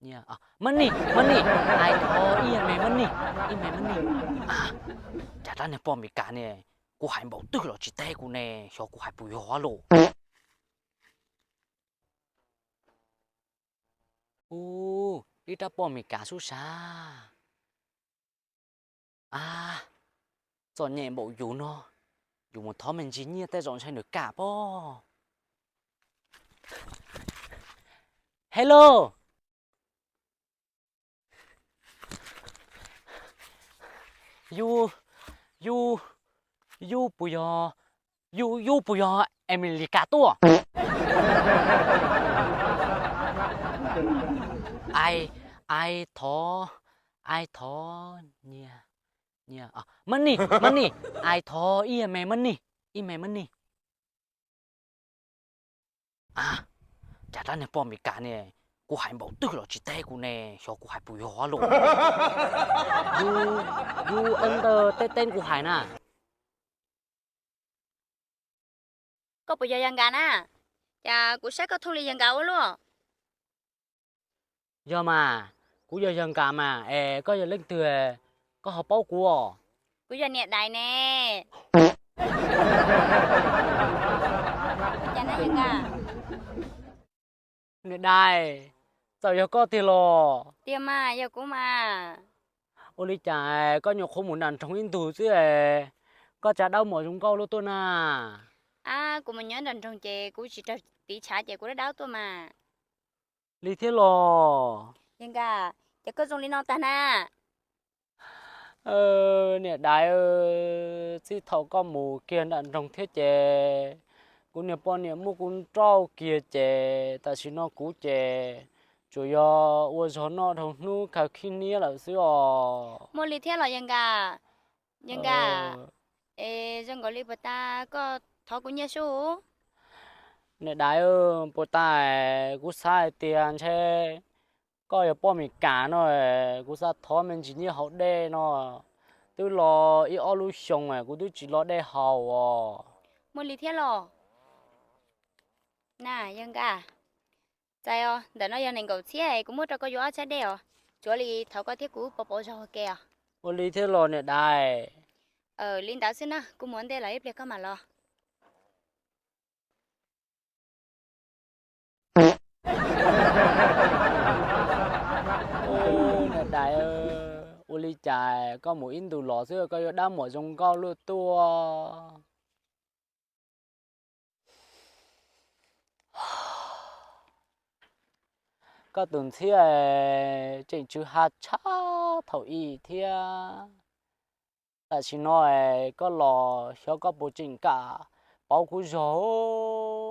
Money, money, I thought ib me money, ib me money. Cas dab niag poj Amelikas ne, kuv hais npaum twg los tsis teb kuv ne, xyov kuv hais puas yog lauj. Ub, ib rab poj Amelikas sub sab. A, txom nyem npaum yus no, yus mus thov me ntsis nyiaj tej zaum ntshai nws kam pob. Hello. Yus, yus, yus puas yog, yus, yus puas yog Amelikas tuaj? I, I thought, I thought, money, money, I thought ib me money, ib me money. A, cas dab niag poj Amelikas ne, kuv hais npaum twg los tsis teb kuv ne, xyov kuv hais puas yog lauj. Yus, yus ntawd teb teb kuv hais na. Koj puas yog Yawg Nkas na? Cas kuv saib koj thooj li Yawg Nkas ua luaj. Yog mas, kuv yog Yawg Nkas mas, es koj yog leej twg, koj ho paub kuv os? Kuv yog niam Dais ne. Ua cas na Yawg Nkas? Niam Dais, txawm yog koj tiag los? Tiag mas, yog kuv mas. Ua li cas koj nyuam qhuav mus nram nroog ib ntus xwb es koj tsa dawb mos zoo nkauj luaj tuaj na? Ab, kuv mus nyob nram nroog ces kuv tsis raug tiv tshav ces kuv dawb dawb tuaj mas. Li thiab los? Yawg Nkas, ces koj zoo li no tag na. Niam Dais, txij thaum koj mus kiag nram nroog thiab ces kuv niag poj niam muab kuv nrauj kiag ces tam sim no kuv ces tsuas yog ua zog noj dhau hnub khaws khib niab lawm xwb os. Muaj li thiab los Yawg Nkas? Yawg Nkas, es zoo nkaus li puas tas koj thov kuv nyiaj sub? Niam Dais, puas tas kuv xav hais tias ntshe koj yog poj Amelikas no, kuv xav thov me ntsis nyiaj haus dej no, twb los ib ob lub xyoo kuv twb tsis lo dej haus os. Muaj li thiab los? Na Yawg Nkas, txais os, ntawm no yog nees nkaum txhiab es kuv muab rau koj yuav ob txhiab dej os. Tsuav li thov koj thiab kuv pauv pauv zog ua ke os. Ua li thiab los niam Dais? Li ntawd xwb na, kuv mus ua ntej lawm ib pliag koj mam los. Niam Dais, ua li cas koj mus ib ntus los xwb koj yuav dab muam zoo nkauj luaj tuaj? Koj tus ntxhiab tseem tsw ha tshaj thaum ub thiab. Tam sim no koj los xyov koj puas tseem kam pauv kuv zog.